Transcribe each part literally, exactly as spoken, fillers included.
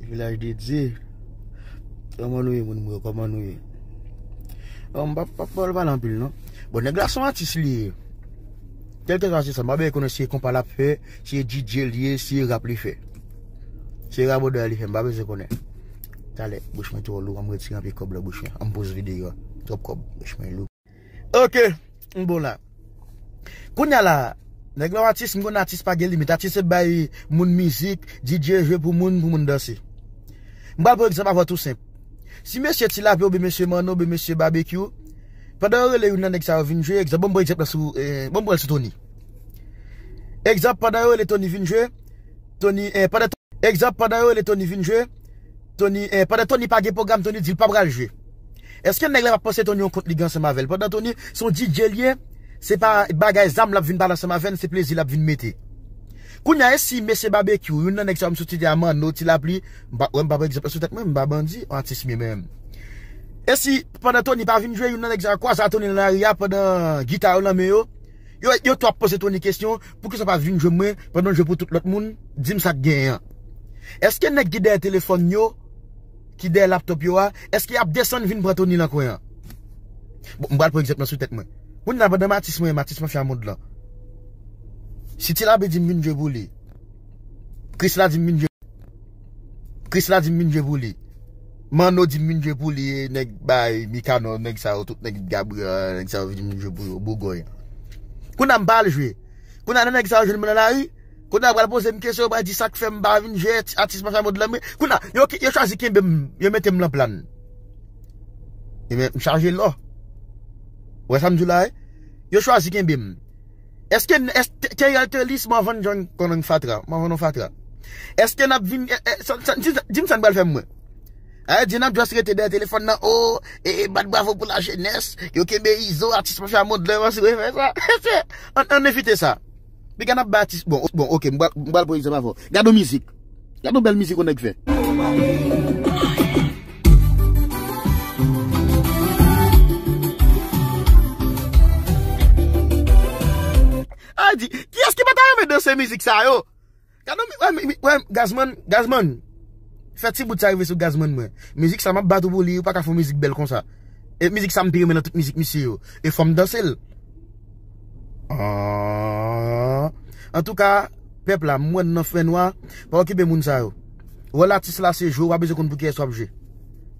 Vilaj de Dye. Kòman nou ye, moun mwen? Kòman nou ye? Bon, m pa, pa, pa pale anpil, non. Bon, nèg la se yon atis li ye. Kèlkeswa se sa, m pa bezwen konnen si e konpa l ap fè, si e D J li ye, si e rap li fè. Si e rabodè li fè, m pa bezwen konnen. Talè, bouch mwen twò lou, an m retire anpil kòb nan bouch mwen. An m poze videyo a. Twòp kòb, bouch mwen lou. Ok, m bon la. Kounye a la, nèg la yon atis, m konn atis pa gen limit. Atis se bay moun mizik, D J jwe pou moun, pou moun danse. M pral pran egzanp avè w tou senp. Si mesye Ti Lapli oubyen mesye Manno oubyen mesye Babekyou, pandan yo rele youn nan nèg sa yo vin jwe, egzanp, ban m pran egzanp la sou, eh, ban m pran l sou Tony. Egzanp, pandan yo rele Tony vin jwe, Tony, eh, pandan Egzanp, pandan yo rele Tony vin jwe, Tony, eh, pandan Tony pa gen pwogram, Tony di l pa pral jwe. Èske nèg la p ap panse Tony yon kont li gen ansanm avè l? Pandan Tony, se yon D J li ye, se pa bagay zam l ap vin pale ansanm avè n, se plezi l ap vin mete. Kounye a, e si mesye Babekyou, youn nan nèg sa yo m sot site a, Manno, Ti Lapli, m pa, wè, m pa pran egzanp sou tèt mwen, m pa bandi, yon atis m ye menm. E si, pandan Tony pa vin jwe, youn nan nèg sa yo kwaze a Tony nan lari a, pandan gita yo nan men yo, Yo, yo tou ap poze Tony kesyon, poukisa w pa vin jwe mwen pandan w jwe pou tout lòt moun? Di m sa k genyen an. Èske nèg ki dèyè telefòn yo, ki dèyè laptòp yo a, èske y ap desann vin pran Tony nan kwen an? Bon, m pral pran egzanp nan sou tèt mwen. Moun nan pandan m atis mwen, m atis mafya mond lan. Si Ti Lapli di m vin jwe pou li, Krisla di m vin jwe Krisla di m vin jwe pou li. Manno di m vin jwe pou li, e nèg bay Mikano, nèg sa yo, tout nèg Gabriel, nèg sa yo di m vin jwe pou yo, bougòy. Kounye a m pa al jwe. Kounye a lè nèg sa yo jwenn mwen nan lari, kounye a yo pral poze m kesyon, yo pral di sa k fè m pa vin jwe, atis mafya mond lan mwen. Kounye a, yo, yo chwazi kenbe m, yo mete m nan plan. Ebyen, m chaje lò. Ou wè sa m di w la, wi? Yo chwazi kenbe m. Èske, èske Theriel Thelis, Marvan John, konnen fatra, Marvan non fatra. Èske n ap vin, eh, eh, sa, sa, di, di m sa n pral fè mwen. Aye, di n ap just rete dèyè telefòn nan, o, e, e, bat bravo pou lajenès, yo kenbe Izo, atis mafya mond lan, yo refè sa. Ann, ann evite sa. Piga n ap bay atis, bon, bon, ok, m pral, m pral pran egzanp avè w. Gade yon mizik. Gade yon bèl mizik yon nèg fè. A di, kiyès ki pa ta renmen danse mizik sa yo? Gade yon mi-, wè, mi-, mi-, wè, Gazman, Gazman. Fè ti bout sa rive sou Gazman mwen. Mizik sa m ap bat ou pou li, ou pa ka fè yon mizik bèl konsa. E mizik sa m pi renmen nan tout mizik misye yo. E fò m danse l. Ah. Antouka, pèp la, m wè n nan fènwa, pa okipe moun sa yo. Wòl atis la se jwe, w pa bezwen konn pou kiyès w ap jwe.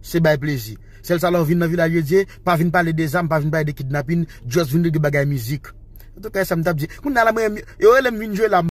Se bay plezi. Sèl sa lè w vin nan Vilaj de Dye, pa vin pale de zam, pa vin pale de kidnapin, just vin regle bagay mizik. Antouka, e sa m t ap di. Kounye a la, mwen, yo rele m vin jwe la,